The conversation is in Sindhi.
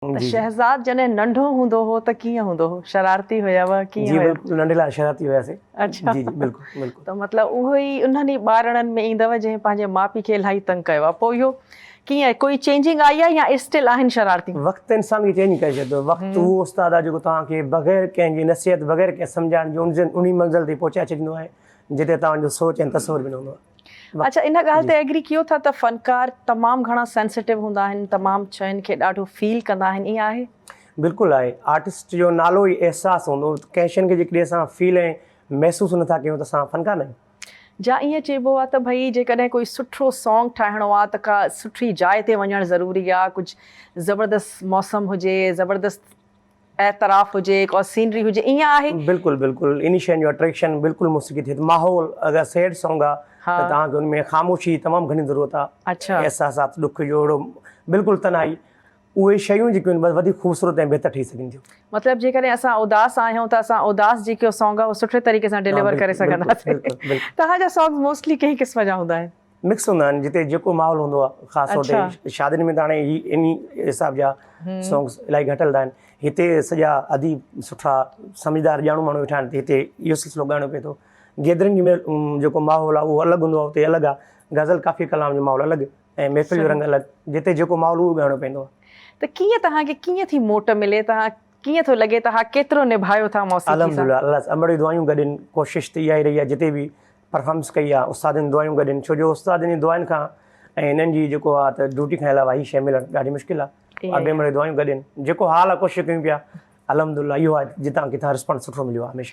ته شهزاد جڏهن ننڍو هوندو هو ته ڪيئن هوندو هو؟ شرارتي هيو ڪيئن جي بلڪل ننڍي لاء شرارتي هياسي. اڇا جي جي بلڪل بلڪل. ته مطلب اهو ئي انهن ئي ٻارڙن ۾ ايندو جنهن پنهنجي ماء پيء کي الاهي تنگ ڪيو آهي پوء اهو ڪيئن ڪوئي چينجنگ آئي آهي يا اسٽل آهن شرارتي؟ وقت انسان کي چينج ڪري ڇڏي ٿو. وقت اهو استاد آهي جيڪو توهان کي بغير ڪنهن جي نصيحت بغير ڪنهن سمجهائڻ جي انهي منزل تي پهچائي ڇڏيندو آهي جتي توهان جو سوچ ۽ تصور به نه هوندو آهي. اڇا ان ڳالهه تي ايگري ڪيو ٿا ته فنڪار تمام گهڻا سينسيٽو هوندا آهن تمام شين کي ڏاڍو فيل ڪندا آهن ائين آهي؟ بلڪل آهي آرٽسٽ جو نالو ئي احساس هوندو ڪنهن شين کي جيڪڏهن اسان فيل ۽ محسوس نٿا ڪيون ته اسان فنڪار نه آهيون. جا ائين چئبو آهي ته ڀئي جيڪڏهن ڪوئي سٺو سانگ ٺاهڻو آهي ته ڪا سٺي جاء تي وڃڻ ضروري آهي ڪجهه زبردست موسم هجي زبردست اعتراف هجي ڪا سينري هجي ائين آهي؟ بلڪل بلڪل انهي شين جو اٽريڪشن بلڪل موسيقي ٿئي ٿو ماحول اگر سيڊ سانگ آ ته توهان کي ان ۾ خاموشي جي تمام گهڻي ضرورت آ اڇا احساسات ڏک جو اهڙو بلڪل تنهائي اهي شيون جيڪيون آهن بس وڌيڪ خوبصورت ۽ بهتر ٺهي سگهن ٿيون. مطلب جيڪڏهن اسان اداس آهيون ته اسان اداس جيڪو سانگ آ اهو سٺي طريقي سان ڊليور ڪري سگهنداسين. توهان جا سانگز موسٽلي ڪنهن قسم جا هوندا آهن؟ مڪس هوندا آهن جتي جيڪو ماحول هوندو آهي خاص طور تي شادين ۾ ته هاڻي هي انهي حساب جا سانگس الاهي گهٽ هلندا آهن هتي سڄا اديب سٺا سمجهدار ڄاڻو ماڻهو ويٺا آهن هتي اهو سلسلو ڳائڻو پئي ٿو گيدرنگ ۾ جيڪو ماحول آهي اهو الڳ هوندو آهي اتي الڳ آهي غزل ڪافي ڪلام جو ماحول الڳ ۽ محفل جو رنگ الڳ جتي جيڪو ماحول اهو ڳائڻو پوندو آهي. ته ڪيئن توهان کي ڪيئن ٿي موٽ ملي توهان ڪيئن ٿو لڳي ته ها ڪيترو نڀايو ٿا موسيقي سان. الحمدلله الله امڙ جون دعائون گڏ آهن ڪوشش ته اها ئي رهي آهي جتي به پرفارمنس ڪئي آهي استادن جون دعائون گڏ آهن ڇو جو استادن جي دعائن کان ۽ هنن جي جيڪو آهي ته ڊيوٽي کان علاوه هي شيء ملڻ ڏاڍي مشڪل آهي ابي امڙ جون دعائون گڏ آهن جيڪو حال آهي ڪوشش ڪيون پيا الحمدلله اهو آهي جتان ڪٿان رسپانس سٺو مليو آهي هميشه.